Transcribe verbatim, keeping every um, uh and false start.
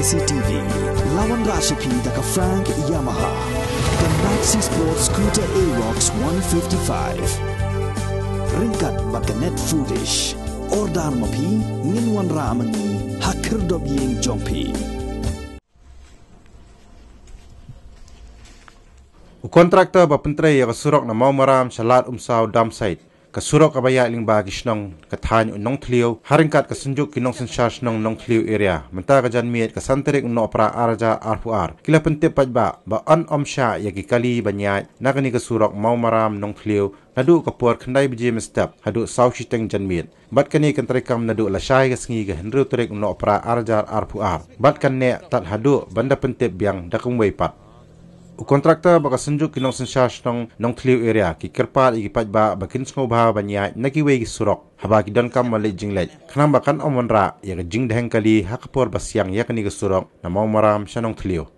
C T V. Lawan Rashipi da ka Frank Yamaha. The Maxi Sport Scooter Aerox one fifty-five. Ryngkat bad ka Net Foodish. Order ma phi, ngin wanrah ma ngi ha khyrdop ïing jong phi. U kontraktor ba pyntrei ïa ka surok na Mawmaram sha Lad Umsaw Dump Site, ka surok kaba ïaid lyngba ki shnong ka thaiñ u Nongthliew, ha ryngkat ka Synjuk ki Nongsynshar Shnong Nongthliew Area, mynta ka janmiet ka san tarik u Nohprah ar hajar arphew ar, ki la pyntip paidbah ba yn ym shah ïa ki kali ban ïaid na kane ka surok Mawmaram Nongthliew naduh ka por khyndai baje mynstep haduh saw shiteng janmiet. Bad kane kan treikam naduh lashai ka sngi ka hynriew tarik u Nohprah ar hajar arphew ar, bad kan neh tad haduh ban da pyntip biang da kumwei pat. U kontraktor ba ka Synjuk ki Nongsynshar Shnong Nongthliew Area ki kyrpad ïa ki paidbah ba kin sngewbha ban ïaid na kiwei ki surok haba ki donkam ban leit jingleit, khnang ba kan ym wanrah ïa ka jingdheng kali ha ka por ba siang ïa kane ka surok na Mawmaram sha Nongthliew.